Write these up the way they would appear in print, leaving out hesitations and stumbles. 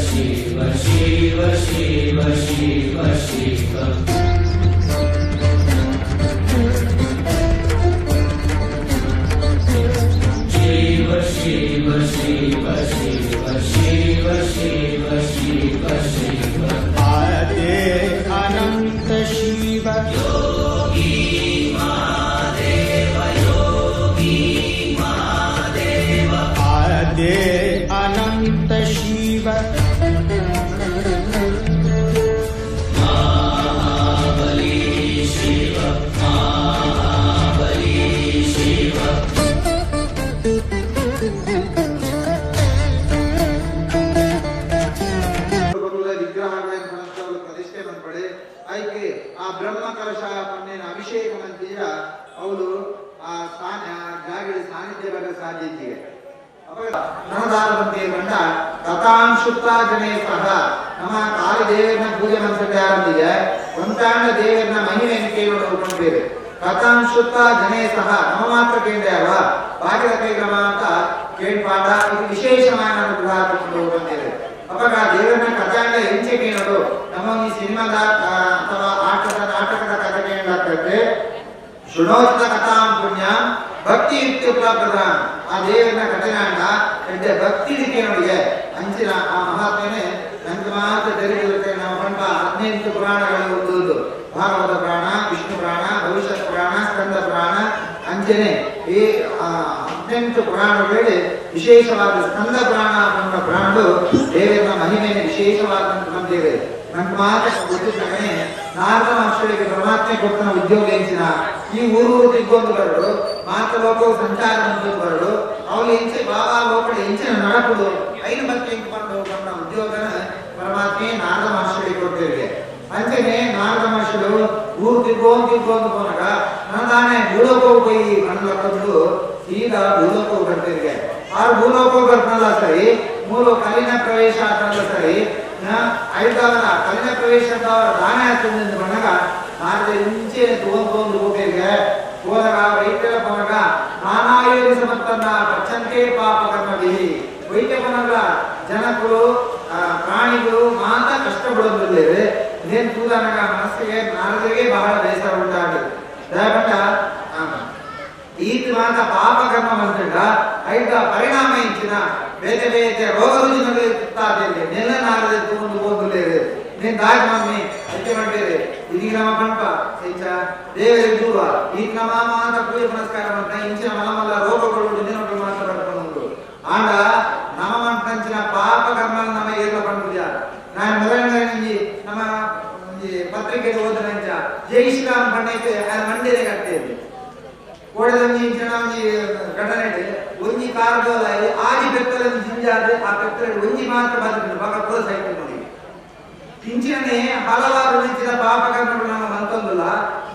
ಶಿವ ಶಿವ ಶಿವ ಶಿವ ಶಿವ. ಶಿವ ಶಿವ ಶಿವ ಶಿವ ಶಿವ ಶಿವ ಶಿವ ಶಿವ. ಆದ್ಯ ಅನಂತ ಶಿವ. ಯೋಗಿ ಮಹಾದೇವ, ಯೋಗಿ ಮಹಾದೇವ. ಆದ್ಯ ಅನಂತ ಶಿವ. ಮಹಾಬಲಿ ಶಿವ, ಮಹಾಬಲಿ ಶಿವ. ಬರುವುದ ವಿಗ್ರಹಗಳನ್ನು ಪನತ್ತವಳು ಪ್ರತಿಷ್ಠೆ ಮನ್ಪಡೆ. ಐಕೆ ಆ ಬ್ರಹ್ಮ ಕಲಶ ಪನ್ನೇನ ಅಭಿಷೇಕ ಮಂತೀರ ಅವಳು ಆ ಜಾಗಡಿ ಸಾನ್ನಿಧ್ಯ ಬರ ಸಾಧ್ಯತೆಗೆ ನಮದಾರವಂತೆ ಬಂಡ ಕಥಾಂಶುಕ್ತ ಜನೇ ಸಹ. ನಮ್ಮ ಕಾಲಿ ದೇವರನ್ನ ಪೂಜೆ ಮನ್ಸಕ್ಕೆ ಆರಂಭಿಗೆ ಒಂತಾಂಡ ದೇವರನ್ನ ಮಹಿಮೆಯನ್ನು ಕೇಳೋಣ ಕೊಂಡೇವೆ. ಕಥಾಂಶುಕ್ತ ಜನೇ ಸಹ ನಮ್ಮ ಮಾತ್ರ ಕೇಂದ್ರ ಅಲ್ವಾ, ಬಾಕಿದ ಕೈಗಳ ಮಾತ್ರ ಕೇಳ್ಪಾಂಡ. ಇದು ವಿಶೇಷமான ಅನುಗ್ರಹ ತಗೊಂಡು ಬಂದಿದೆ. ಅವಾಗ ದೇವರನ್ನ ಕಥಾಂಡ ಎಂಚೆ ಕೇಳೋದು? ನಮ್ಮ ಈ ಸಿನಿಮಾದ ಅಥವಾ ಆಟದ ನಾಟಕದ ಕಥೆ ಕೇಳಲಾಗ್ತದೆ. ಶೃಣೋಚಿತ ಕಥಾಂ ಪುಣ್ಯ ಭಕ್ತಿ ಯುಕ್ತಿ ಪ್ರಧಾನ. ಆ ದೇವರನ್ನ ಕಥೆನಾಂಡ ಎಡ್ಡೆ ಭಕ್ತಿ ಕೇಳೋಡಿಗೆ ಅಂಚಿನ ಆ ಮಹಾತ್ಮೆನೆ ನಂಗೆ ಮಾತ್ರ ತೆರೆದಿರುತ್ತೆ. ನಾವು ಪಂಪ 18 ಪುರಾಣಗಳು ಒಂದು ಭಾಗವತ ಪುರಾಣ, ವಿಷ್ಣು ಪುರಾಣ, ಭವಿಷ್ಯ ಪುರಾಣ, ಸ್ಕಂದ ಪುರಾಣ. ಅಂಚನೆ ಈ 18 ಪುರಾಣಗಳಲ್ಲಿ ವಿಶೇಷವಾದ ಸ್ಕಂದ ಪುರಾಣ ಎಂಬ ಪುರಾಣಗಳು ದೇವರ ಮಹಿಮೆಯನ್ನು ವಿಶೇಷವಾದ ಬಂದಿದೆ. ನಂಗೆ ಮಾತ್ರ ಗೊತ್ತಿದ್ದಾನೆ, ನಾರದ ಮಹರ್ಷಿಗಳಿಗೆ ಪರಮಾತ್ಮೆ ಕೊಟ್ಟನ ಉದ್ಯೋಗ ಎಂಚಿನ? ಈ ಊರೂರು ತಿಗ್ಗೊಂದು ಬರಡು, ಮಾತ್ರ ಲೋಕವು ಸಂಚಾರ ಬಂದು ಬರಡು, ಅವಳು ಎಂಚೆ ಬಾಬಾ ಲೋಕಡೆ ಎಂಚಿನ ನಡಪುಡು, ಐನು ಬಕ್ಕೆ ಎಂಕು ಪಂಡು ತನ್ನ ಉದ್ಯೋಗನ ಪರಮಾತ್ಮೆ ನಾರದ ಮಹರ್ಷಿಗಳಿಗೆ ಕೊಟ್ಟಿರಿಗೆ. ಅಂಚನೆ ನಾರದ ಮಹರ್ಷಿಗಳು ಊರು ತಿರ್ಗೋನ್ ತಿರ್ಗೋಂದು ಪೋನಗ ನನ್ನದಾನೆ ಭೂಲೋಕವು ಪೋಯಿ ಕಣ್ಣು ಸೀದಾ ಭೂಲೋಕವು ಬರ್ತಿರಿಗೆ. ಆರು ಭೂಲೋಕವು ಬರ್ತನಲ್ಲ ಸರಿ, ಮೂರು ಕಲಿನ ಪ್ರವೇಶ ಆತನಲ್ಲ ಸರಿ, ಐದವರ ಕಲಿನ ಪ್ರವೇಶ ಅವರ ದಾನ ಆಗ್ತದೆ ಬಣ್ಣಗ ನಾರದ ಇಂಚೆ ತಗೊಂಡು ಹೋಗ್ಬೇಕೆ. ಹೋದಾಗ ವೈದ್ಯರ ಪೋನಗ ನಾನಾಯೋಗ ಸಮತ್ತನ್ನ ಪಚ್ಚಂತೆ ಪಾಪ ಕರ್ಮವಿಹಿ. ವೈದ್ಯ ಪೋನಗ ಜನಕರು ಪ್ರಾಣಿಗಳು ಮಾತ ಕಷ್ಟ ಬಿಡೋದಿಲ್ಲೇವೆ. ಇದೇನು ತೂದನಗ ಮನಸ್ಸಿಗೆ ನಾರದರಿಗೆ ಬಹಳ ಬೇಸರ ಉಂಟಾಗಿದೆ. ದಯಪಟ್ಟ ಈತ ಮಾತ ಪಾಪ ಕರ್ಮ ಬಂತಿಂಡ ಐದ ಪರಿಣಾಮ ಇಂಚಿನ ಬೇತೆ ಬೇತೆ ರೋಗ ರುಜಿನಗಳು ತುತ್ತಾದಿಲ್ಲ. ನೆಲ್ಲ ನಾರದೆ ತಗೊಂಡು ಹೋಗುಲೇವೆ. ನೀನ್ ದಾಯ ಮಮ್ಮಿ ಅತ್ತೆ ಮಾಡ್ಬೇರೆ. ಇದೀಗ ನಮ್ಮ ಪಂಪ ಸೈಚ ದೇವರಿಗೆ ದೂರ ಈತ ನಮ್ಮ ಮಾತ ಪೂಜೆ ಪುನಸ್ಕಾರ ಮಾಡ್ತಾ ಇಂಚಿನ ಮಲ ಮಲ ರೋಗಗಳು ದಿನಗಳು ಮಾತ್ರ ಪಡ್ಕೊಂಡು ಆಂಡ ನಮ್ಮ ಮಂಟಂಚಿನ ಪಾಪ ಕರ್ಮ ನಮ್ಮ ಏರ್ಲ ಪಂಡುಜ. ನಾನು ಮೊದಲನೇ ನಮ್ಮ ಒಂಜಿ ಪತ್ರಿಕೆ ಓದಿನಂಚ ಜೈ ಶ್ರೀರಾಮ್ ಪಂಡೈತೆ ఆయన ಮಂಡಿನೇ ಕಟ್ಟೇది. ಕೋಡೆದೊಂಜಿ ಇಂಚಿನ ಒಂಜಿ ಘಟನೆ, ಒಂಜಿ ಕಾರ್ ಆಜಿ ಪೆತ್ತಲ ಜಿಂಜಾದ್ ಆ ಪೆತ್ತಲ ಒಂಜಿ ಮಾತ್ರ ಬದುಕು ಬಕ ಪೂರ ಸೈಕಲ್ ನೋಡಿ. ಇಂಚಿನನೆ ಹಲವಾರು ಇಂಚಿನ ಪಾಪ ಕರ್ಮಗಳು ನಮ್ಮ ಮಂತೊಂದುಲ್ಲ.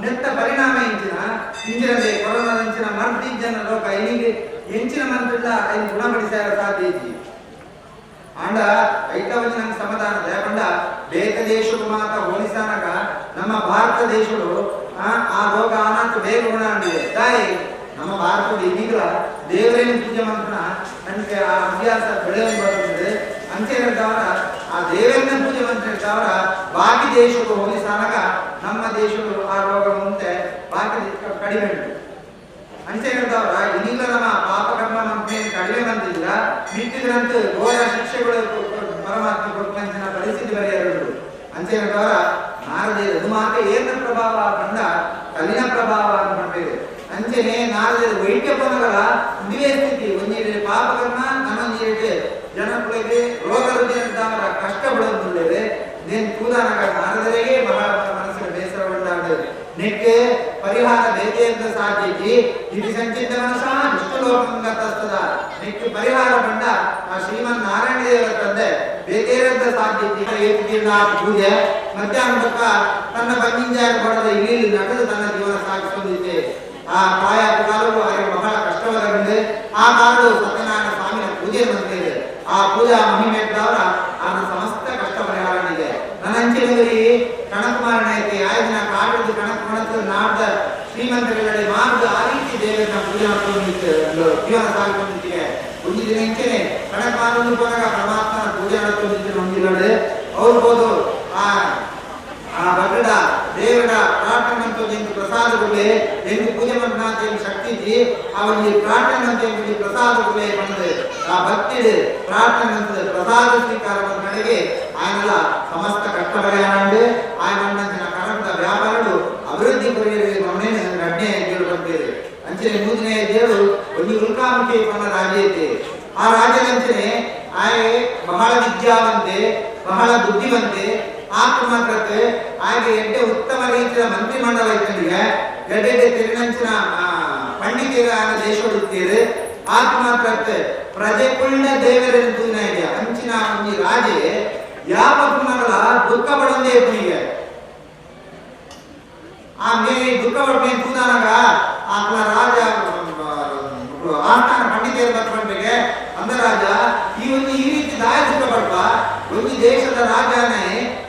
ನೆತ್ತ ಪರಿಣಾಮ ಇಂಚಿನ ಇಂಚಿನದೆ ಕೊರೋನಾ ಇಂಚಿನ ಮರ್ದಿಂಚನ ಲೋಕ ಇನಿಗೆ ಎಂಚಿನ ಮಂತ್ರಿಲ್ಲ ಐನ್ ಗುಣಪಡಿಸಾರ ಸಾಧ್ಯ ಇಜ್ಜಿ. ಆಂಡ ಐತವಜಿ ನಂಗೆ ಸಮಾಧಾನ ದಯಪಂಡ ಬೇತ ದೇಶಕ್ಕೂ ಮಾತ್ರ ಹೋಲಿಸಾನಗ ನಮ್ಮ ಭಾರತ ದೇಶಗಳು ಆ ರೋಗ ಆನಾತ ಬೇಗ ಗುಣ ಅಂದಿದೆ. ತಾಯಿ ನಮ್ಮ ಭಾರತದ ಇದೀಗ ದೇವರೇನು ಪೂಜೆ ಮಂತ್ರನ ನನಗೆ ಆ ಅಭ್ಯಾಸ ಬೆಳೆಯಲು ಬರ್ತದೆ. ಅಂಚೆ ಹೇಳ್ತಾವರ ಆ ದೇವರನ್ನ ಪೂಜೆ ಮಂತ್ರ ಹೇಳ್ತಾವರ ಬಾಕಿ ದೇಶಕ್ಕೂ ಹೋಲಿಸಾನಗ ನಮ್ಮ ದೇಶಗಳು ಆ ರೋಗ ಮುಂದೆ ಬಾಕಿ ದೇಶ ಕಡಿಮೆ ಉಂಟು. ಅಂಚೆ ಹೇಳ್ತಾವ್ರ ಇನ್ನಿಲ್ಲ ನಮ್ಮ ಪಾಪಕರ್ಮ ನಮ್ಮ ಕಡಿಮೆ ಬಂದಿಲ್ಲ ಮಿಕ್ಕಿದ್ರಂತೂ ಘೋರ ಶಿಕ್ಷೆಗಳು ಪರಮಾತ್ಮ ಕೊಟ್ಟಂಚಿನ ಪರಿಸ್ಥಿತಿ ಬರೆಯರು. ಅಂಚೆ ಹೇಳ್ತಾವ್ರ ನಾರದೆ ಅದು ಮಾತ್ರ ಏನ ಪ್ರಭಾವ ಕಂಡ ಕಲಿನ ಪ್ರಭಾವ ಅನ್ಕೊಂಡಿದೆ. ಅಂಚೆನೆ ನಾರದೆ ವೈದ್ಯ ಪನಗಳ ಇಂದುವೇ ಸ್ಥಿತಿ. ಒಂಜಿ ಪಾಪಕರ್ಮ ನನ್ನೊಂದು ಜನಗಳಿಗೆ ರೋಗ ರುಜಿನ ಕಷ್ಟ ಬಿಡೋದಿಲ್ಲದೆ ನೇನ್ ಕೂದಾನಗ ನಾರದರಿಗೆ ಬಹಳ ಮನಸ್ಸಿನ ಬೇಸರ ಉಂಟಾಗಿದೆ. ನೆಕ್ಕೆ ಪರಿಹಾರ ಬೇಕೆ ಅಂತ ಸಾಧ್ಯತಿ ಇದು ಸಂಚಿತ ಮನಸ ವಿಷ್ಣು ಲೋಕಂಗತಸ್ತದ. ನೆಕ್ಕೆ ಪರಿಹಾರ ಬಂಡ ಆ ಶ್ರೀಮನ್ ನಾರಾಯಣ ದೇವರ ತಂದೆ ಬೇಕೇರಂತ ಸಾಧ್ಯತೆ. ಏತು ಪೂಜೆ ಮಧ್ಯಾಹ್ನ ಬಕ್ಕ ತನ್ನ ಬಂಜಿಂಜಾಯ ಬಡದ ಇಲ್ಲಿ ನಡೆದು ತನ್ನ ಜೀವನ ಸಾಗಿಸಿಕೊಂಡಿದ್ದೆ. ಆ ಪ್ರಾಯ ಕಾಲವು ಅವರಿಗೆ ಬಹಳ ಕಷ್ಟವಾಗಿದೆ. ಆ ಕಾಲವು ಸತ್ಯನಾರಾಯಣ ಸ್ವಾಮಿನ ಪೂಜೆ ಬಂದಿದೆ. ಆ ಪೂಜಾ ಮಹಿಮೆ ಇದ್ದವರ ಆನ ಸಮಸ್ತ ಕಷ್ಟ ಪರಿಹಾರ ಇದೆ. ನನ್ನ ಅಂಚಿನವರಿ ಕಣಕುಮಾರನ ಐತಿ ಆಯ್ದಿನ ಕಾಡದ್ದು ಕಣಕ್ ಮಣತು ನಾಡ್ದ ಶ್ರೀಮಂತರುಗಳೇ ಮಾರ್ಗ ಆ ರೀತಿ ದೇವರನ್ನ ಪೂಜೆ ಮಾಡ್ಕೊಂಡಿದ್ದೆ ಜೀವನ ಸಾಗಿಕೊಂಡಿದ್ದೀವಿ. ಒಂದು ದಿನ ಇಂಚೆನೆ ಕಣಕುಮಾರನು ಪೋನಾಗ ಪರಮಾತ್ಮನ ಪೂಜೆ ಮಾಡ್ಕೊಂಡಿದ್ದೆ. ನಂಚಿನ ಒಂಜಿಲ್ಲಡೆ ಅವ್ರು ಬೋದು ಆ ಆ ಭಗಡ ದೇವರ ಪ್ರಾರ್ಥನೆ ಅಂತ ಎಂಕು ಪ್ರಸಾದ ಕೊಡ್ಲೆ ಎಂಕು ಪೂಜೆ ಮಾಡ್ನಾಥ ಎಂಕು ಶಕ್ತಿ ಇಜ್ಜಿ ಅವನಿಗೆ ಪ್ರಾರ್ಥನೆ ಅಂತ ಎಂಕು ಪ್ರಸಾದ ಕೊಡ್ಲೆ ಬಂದೆ ಆ ಭಕ್ತಿ ಪ್ರಾರ್ಥನೆ ಅಂತ ಪ್ರಸಾದ ಸ್ವೀಕಾರ ನಡೆಗೆ ఆయనల ಸಮಸ್ತ ಕಷ್ಟ ಪರಿಹಾರ ఆయన ಕನ್ನಡ ವ್ಯಾಪಾರಗಳು ಅಭಿವೃದ್ಧಿ ಪರಿಹಾರ ರಡ್ನೇ ದೇವರು ಬಂದಿದೆ ಅಂಚನೆ ಮೂರನೇ ದೇವರು ಒಂದು ಉಲ್ಕಾಮುಖಿ ಬಣ್ಣ ರಾಜ ಐತೆ. ಆ ರಾಜನಂಚನೆ ಆಯೆ ಬಹಳ ವಿದ್ಯಾವಂತೆ ಬಹಳ ಬುದ್ಧಿವಂತೆ ಆತ್ಮ ಮಾತ್ರಕ್ಕೆ ಹಾಗೆ ಎಡ್ಡೆ ಉತ್ತಮ ರೀತಿಯ ಮಂತ್ರಿಮಂಡಲ ಇತ್ತಂದಿಗೆ ಎಡ್ಡೆ ತಿರುನಂಚಿನ ಪಂಡಿತರ ದೇಶೋಡುತ್ತೀರಿ ಆತ್ಮ ಮಾತ್ರಕ್ಕೆ ಪ್ರಜೆಕುಳ್ಳ ದೇವರೆಂದು ಅಂಚಿನ ಒಂಜಿ ರಾಜೆ ಯಾವ ಪುನಗಳ ದುಃಖ ಪಡೊಂದೇ ಪುನಿಗೆ ಆ ಮೇಲೆ ದುಃಖ ಪಡ್ಪೆ ತೂದಾನಗ ಆತನ ರಾಜ ಆಸ್ಥಾನ ಪಂಡಿತರು ಬತ್ಕೊಂಡ್ರಿಗೆ ಅಂದ ರಾಜ ಈ ಒಂದು ಈ ರೀತಿ ದಾಯ ದುಃಖ ಪಡ್ಪ ಒಂದು ದೇಶದ ರಾಜನೇ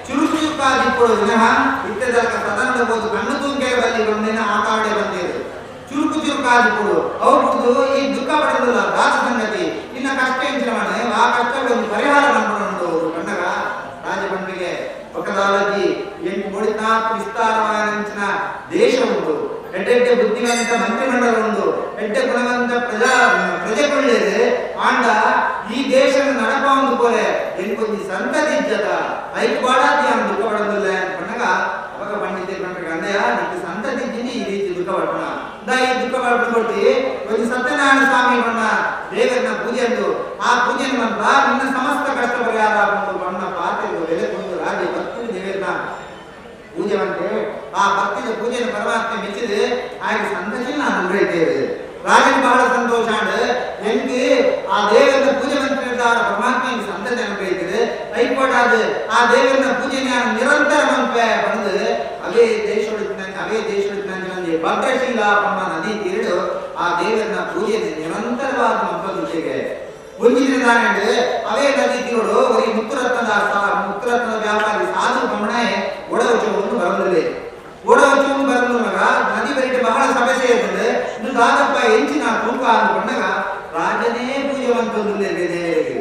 ಚುರುಕು ಚುರುಕಾದಿಪ್ಪಡು ವಿನಃ ಇತ್ತದಕ್ಕ ಸದನದ ಬೋದು ಕಣ್ಣು ತೂಂಕೆ ಬಲ್ಲಿ ಬಂದಿನ ಆ ಕಾಡೆ ಬಂದಿರು ಚುರುಕು ಚುರುಕಾದಿಪ್ಪಡು ಅವ್ರು ಈ ದುಃಖ ಪಡೋದಿಲ್ಲ ದಾಸ ಸಂಗತಿ ಇನ್ನ ಕಷ್ಟ ಎಂಚಿನ ಮಾಡ ಆ ಕಷ್ಟ ಒಂದು ಪರಿಹಾರ ಮಾಡ್ಕೊಂಡು ಕಂಡಗ ರಾಜ ಬಂಡಿಗೆ ಒಕ್ಕದಾಲಜಿ ಎಂಟು ಮುಡಿನಾಥ್ ವಿಸ್ತಾರವಾದ ದೇಶ ಉಂಟು ಎಡ್ಡೆಡ್ಡೆ ಬುದ್ಧಿವಂತ ಮಂತ್ರಿಮಂಡಲ ಉಂಟು ಎಡ್ಡೆ ಗುಣವಂತ ಪ್ರಜೆಕೊಳ್ಳೇರು ಆಂಡ ಈ ದೇಶದ ನಡಪ ಒಂದು ಪೋಲೆ ಎಂಕೊಂಜಿ ಸಂತತಿ ಇಜ್ಜತ ಐಕ್ ಬಾಡಾದಿ ಆನ್ ದುಃಖ ಪಡೋದಿಲ್ಲ ಪಣ್ಣಗ ಅವಾಗ ಪಂಡಿತ ಪಂಡ್ರೆ ಅಂದಯ ನಿಕ್ಕೆ ಸಂತತಿ ಇಜ್ಜಿನಿ ಈ ರೀತಿ ದುಃಖ ಪಡ್ಪಣ the ಈ ದುಃಖ ಪಡ್ಕೊಂಡು ಕೊಡ್ತಿ ಒಂದು ಸತ್ಯನಾರಾಯಣ ಸ್ವಾಮಿ ಬಣ್ಣ ದೇವರನ್ನ ಪೂಜೆ ಅಂದು ಆ ಪೂಜೆಯನ್ನು ಬಂದ ನಿನ್ನ ಸಮಸ್ತ ಕಷ್ಟ ಪರಿಹಾರ ಬಣ್ಣ ಪಾತ್ರೆ ಬೆಲೆ ಕೊಂಡು ರಾಜ ಭಕ್ತಿ ದೇವರನ್ನ ಪೂಜೆ ಬಂತೆ ಆ ಭಕ್ತಿದ ಪೂಜೆಯನ್ನು ಪರಮಾತ್ಮ ಮೆಚ್ಚಿದೆ ಹಾಗೆ ಸಂತತಿ ನಾನು ಅನುಗ್ರಹಿದ್ದೇವೆ. ರಾಜನ ಬಹಳ ಸಂತೋಷ ಎಂಗೆ ಆ ದೇವರನ್ನ ಪೂಜೆ ಮಂತ್ರ ಪರಮಾತ್ಮ ಸಂತತಿ ಅನುಗ್ರಹಿಸಿದೆ ಐಕೋಟಾದ ಆ ದೇವರನ್ನ ಪೂಜೆ ನಾನು ನಿರಂತರ ಮಂಪೆ ಬಂದು ಅವೇ ದೇಶೊಳಿತ ಅವೇ ದೇಶೊಳಿತ ಭದ್ರಶೀಲ ಪಮ್ಮ ನದಿ ತೀರಡು ಆ ದೇವರನ್ನ ಪೂಜೆ ನಿರಂತರವಾದ ಮಂಪದುಗೆ ಒಂಜಿನ ಅವೇ ನದಿ ತೀರೋಡು ಒರಿ ಮುತ್ತುರತ್ನದ ಮುತ್ತುರತ್ನದ ವ್ಯಾಪಾರಿ ಸಾಧು ಬಮ್ಮಣೆ ಒಡವಚ್ಚವನ್ನು ಬರಂದಿಲ್ಲ ಓಡವಚ್ಚವನ್ನು ಬರಂದಾಗ ನದಿ ಬರಿಟ ಬಹಳ ಸಮಸ್ಯೆ ಇರ್ತದೆ ಇದು ದಾದಪ್ಪ ಎಂಚಿನ ತೂಕ ಅಂದ್ಕೊಂಡಾಗ ರಾಜನೇ ಪೂಜೆ ಮಂತೊಂದುಲ್ಲೇರೆ ದೇವರಿಗೆ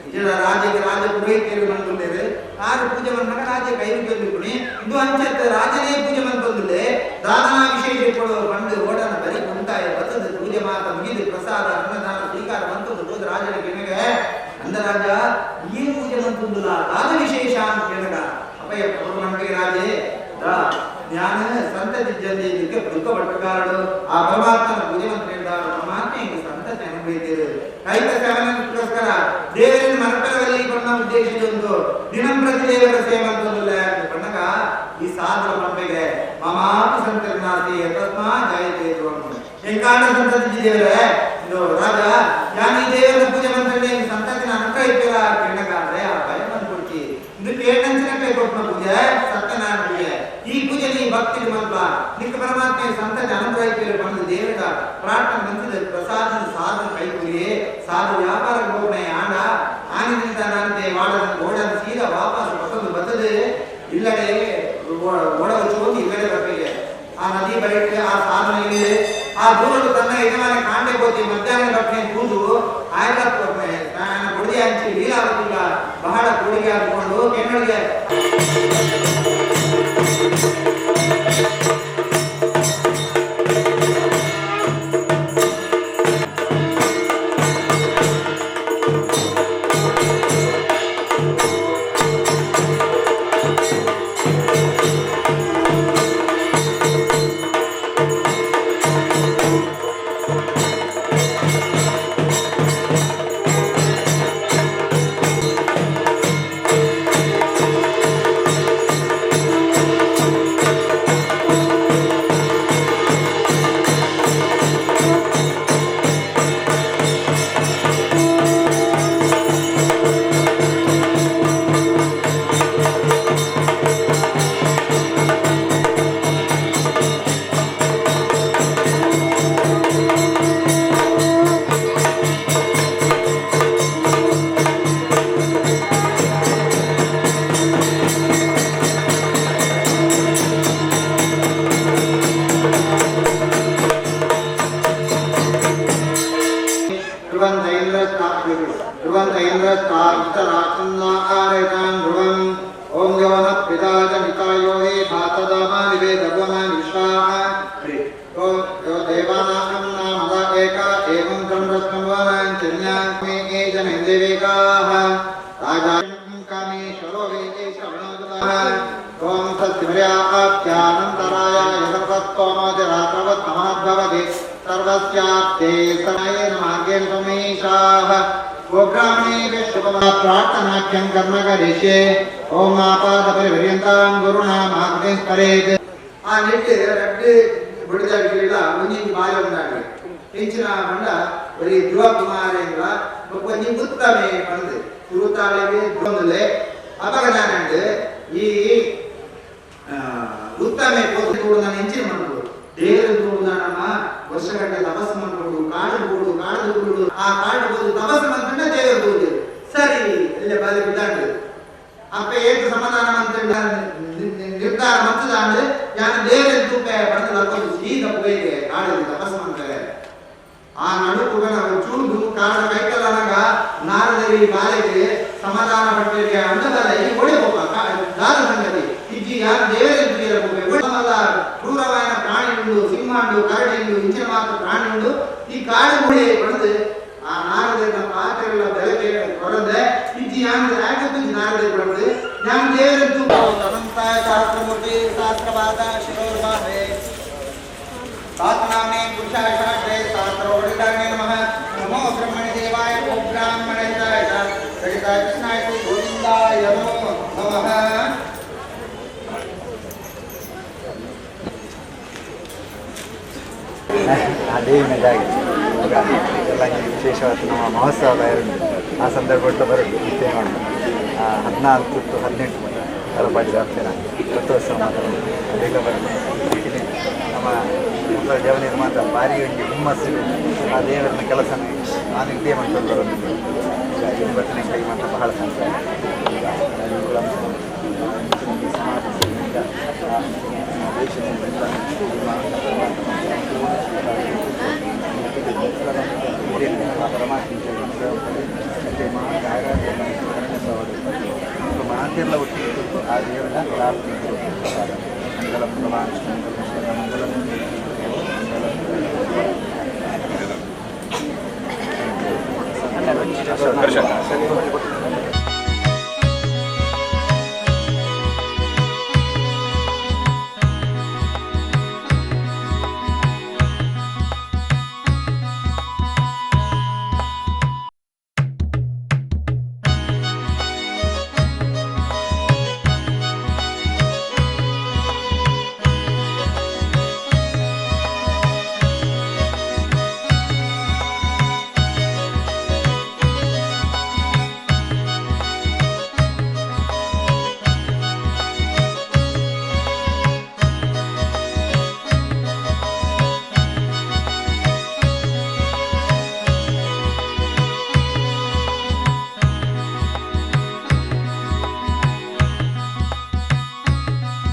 ನಿಜ ರಾಜ್ಯಕ್ಕೆ ರಾಜ ಪುರೋಹಿತರು ಮಂತೊಂದೇರು ಆರು ಪೂಜೆ ಬಂದಾಗ ರಾಜ ಕೈ ಕುಣಿ ಇದು ಅಂಚತ್ತ ರಾಜನೇ ಪೂಜೆ ಮಂತೊಂದುಲ್ಲೆ ದಾದನ ವಿಶೇಷ ಕೊಡು ಬಂದು ಓಡನ ಬರಿ ಕುಂತಾಯ ಬತ್ತದ ಪೂಜೆ ಮಾತ ಮುಗಿದು ಪ್ರಸಾದ ಅನ್ನದಾನ ಸ್ವೀಕಾರ ಮಂತೊಂದು ಹೋದ ರಾಜನ ಕೆಣಗೆ ಅಂದ ರಾಜ ಈ ಪೂಜೆ ಮಂತೊಂದುಲ್ಲ ದಾದ ವಿಶೇಷ ಅಂತ ಕೇಳಗ ಅಪ್ಪಯ್ಯ ಮಂತ್ರಿ ರಾಜೇ ಜ್ಞಾನ ಸಂತತಿ ಜಲ್ದಿ ದುಃಖ ಪಟ್ಟಕಾರಡು ಆ ಪರಮಾತ್ಮನ ಪೂಜೆ ಮಂತ್ರ ಹೇಳಿದ ಪರಮಾತ್ಮ ಹಿಂಗೆ ಸಂತತಿ ಅನುಗ್ರಹಿಸಿರು ರೈತ ಸೇವನಕ್ಕೋಸ್ಕರ ದೇವರನ್ನು ಮರಪರದಲ್ಲಿ ಬಣ್ಣ ಉದ್ದೇಶದೊಂದು ದಿನಂಪ್ರತಿ ದೇವರ ಸೇವೆ ಅಂತಂದಿಲ್ಲ ಬಣ್ಣಗ ಈ ಸಾಧನ ಪಂಪೆಗೆ ಮಮಾಪಿ ಸಂತರ್ನಾತಿ ತಸ್ಮಾ ಜಾಯತೆ ಹೆಂಗಾಣ ಸಂತತಿ ದೇವರೇ ಇದು ರಾಜ ಯಾನ್ ಈ ದೇವರ ಪೂಜೆ ಮಂತ್ರ ಸಂತತಿನ ಅನುಗ್ರಹಿಸಿರ ಕೇಳಗ ಅಂದ್ರೆ ಆ ಭಯ ಬಂದ್ಬಿಡ್ತಿ ಇದು ಕೇಳಂಚಿನ ಕೊಟ್ಟ ಪೂಜೆ ಸತ್ಯನಾರಾಯಣ ಪೂಜೆ ಈ ಪೂಜೆ ನೀ ಭಕ್ತಿ ಮಂತ್ರ ನಿಕ್ಕ ಪರಮಾತ್ಮ ಸಂತತಿ ಅನುಗ್ರಹಿಸಿರ ಬಂದು ದೇವರ ಪ್ರಾರ್ಥನೆ ಮಂತ್ರದ ಪ್ರಸಾದ ಸಾಧನ ಕೈಗೂಡಿ ಸಾಧು ವ್ಯಾಪಾರ ಹೋಗ್ನೆ ಆಂಡ ಆನಿಂದ ನಾನಂತೆ ವಾಡನ ಓಡನ ಸೀದಾ ವಾಪಸ್ ಬಸದು ಬರ್ತದೆ ಇಲ್ಲಡೆ ಓಡ ಹೋಗಿ ಇಲ್ಲಡೆ ಬರ್ಬೇಕು ಆ ನದಿ ಬಳಿಕ ಆ ಸಾಧನ ಇದೆ ಆ ದೂರಡು ತನ್ನ ಯಜಮಾನ ಕಾಂಡೆ ಹೋತಿ ಮಧ್ಯಾಹ್ನ ಬಟ್ಟೆ ಕೂದು ಆಯ್ದ ಕೊಡುಗೆ ಹಂಚಿ ಲೀಲಾವತಿಗ ಬಹಳ ಕೊಡುಗೆ ಹಾಕಿಕೊಂಡು ಕೆನ್ನಳಿಗೆ परमेश्वरो वेदेश्वरणोदः ओम सत्तिमर्याप्त्यानन्तरायाय सर्वस्तोमोतिरात्रवत् नमः सर्वस्याप्ते समयेन मार्गेण समीशाः गोब्राह्मणेभ्यः शुभमा प्रार्थनाख्यं कर्म करिष्ये ओम आपादपरिपर्यन्तां गुरुणामाकृतिं स्मरेत्. ಆ ನೆಟ್ಟು ರಡ್ಡು ಬುಡಜಾಗಿಲ್ಲ ಒಂಜಿಂಚಿ ಬಾಯ ಉಂಡಾಂಡ್ ಇಂಚಿನ ಪಂಡ ಒರಿ ಧ್ರುವ ಕುಮಾರೇಂದ್ರ ಬೊಕ್ಕ ಒಂಜಿ ಉತ್ತಮೆ ಪಂದ್ ತುಳುತಾಳೆಗೆ ಧ್ರುವಂದುಲೆ ಅಪಗ ದಾನಂಡ್ ಈ ಉತ್ತಮೆ ಪೋದು ತೂಡುದಾನ ಇಂಚಿನ ಮನ್ಪೊಡು ದೇವರು ತೂಡುದಾನಮ್ಮ ವರ್ಷಗಟ್ಟಲೆ ತಪಸ್ಸು ಮನ್ಪೊಡು ಕಾಡು ಬೂಡು ಕಾಡು ಬೂಡು ಆ ಕಾಡು ಬೋದು ತಪಸ್ಸು ಮನ್ಪಂಡ ದೇವರು ತೂದು ಸರಿ ಎಲ್ಲ ಬಾಲೆ ಬಿದ್ದಾಂಡ್ ಅಪ್ಪ ಏಕ ಸಮಾಧಾನ ಅಂತ ನಿರ್ಧಾರ ಮಂತದಾಂಡ್ ಯಾನ ದೇವರ ತೂಪೆ ಪಂಡ ಲಕ್ಕೊಂದು ಸೀದ ಪೋಯಿಗೆ ಕಾಡಲ್ಲಿ ತಪಸ್ಸು ಮಾಡ್ತಾರೆ. ಆ ನಡುಕುಗನ ಚೂದು ಕಾಡ ಕೈಕಲನಗ ನಾರದರಿ ಬಾಲೆಗೆ ಸಮಾಧಾನ ಪಟ್ಟರಿಗೆ ಅಂಡದಲ್ಲ ಈ ಒಡೆ ಹೋಗ ದಾದ ಸಂಗತಿ ಇಜ್ಜಿ ಯಾರು ದೇವರ ತುಗಿಯರ ಹೋಗ ಮಲ್ಲ ಕ್ರೂರವಾದ ಪ್ರಾಣಿ ಉಂಡು ಸಿಂಹ ಉಂಡು ಕರಡಿ ಉಂಡು ಇಂಚಿನ ಮಾತ್ರ ಪ್ರಾಣಿ ಉಂಡು ಈ ಕಾಡು ಮುಳಿ ಪಡೆದು ಆ ನಾರದರ ಪಾತ್ರೆಗಳ ಬೆಳಕೆ ಕೊರದೆ ಇಜ್ಜಿ ಯಾನ್ ಯಾಕೆ ನಾರದರಿ ಪಡೆದು ಯಾನ್ ದೇವರ ತೂಪ ಅನಂತಾಯ ಸಹಸ್ರಮೂರ್ತಿ ಸಹಸ್ರಪಾದ ಶಿರೋರ್ವಾಹೇ ಸಹಸ್ರನಾಮ್ನೇ ಪುರುಷಾಯ ಶಾಸ್ತ್ರೇ ಸಹಸ್ರೋಡಿತಾಯ ನಮಃ ನಮೋ ಬ್ರಹ್ಮಣಿ ದೇವಾಯ ಗೋಬ್ರಾಹ್ಮಣಹಿತಾಯ ಚ ಗಣಿತಾಯ ಕೃಷ್ಣಾಯ ಶ್ರೀ ಗೋವಿಂದಾಯ ನಮೋ ನಮಃ. ಆ ದೇವಿನ ಜಾಗೆ ಎಲ್ಲ ಈ ವಿಶೇಷವಾದ ನಮ್ಮ ಮಹೋತ್ಸವ ಇರುಂಡು. ಆ ಸಂದರ್ಭ ಬರೋದು ಇತ್ತೇ ಉಂಟು 14 to 18 ಮಟ್ಟ ತಲಪಾಡಿ ಜಾತ್ರೆ ರಥೋತ್ಸವ ಮಾತ್ರ ಬೇಗ ಬರೋದು. ಇಲ್ಲಿ ನಮ್ಮ ಮಕ್ಕಳ ದೇವನಿಗೆ ಮಾತ್ರ ಭಾರಿ ಒಂಜಿ ಹುಮ್ಮಸ್ಸು ಆ ದೇವರನ್ನ ಕೆಲಸ ನಾನು ಇದೇ ಮಾಡ್ಕೊಂಡು ಬರೋದು. ಇಲ್ಲಿ ಬರ್ತನೆ ಕೈ ಮಾತ್ರ ಬಹಳ ಸಂತೋಷ. ಈಗ ಸಮಾಜ ಸೇವೆಯಿಂದ, ದೇಶದಿಂದ ಮಾತೆಲ್ಲ ಒಟ್ಟಿಗೆ ಕೊಟ್ಟು ಆ ದೇವರ ಪ್ರಾರ್ಥನೆ. ಮಂಗಲಂ ಭಗವಾನ್ ಮಂಗಲಂ ಮಂಗಲಂ.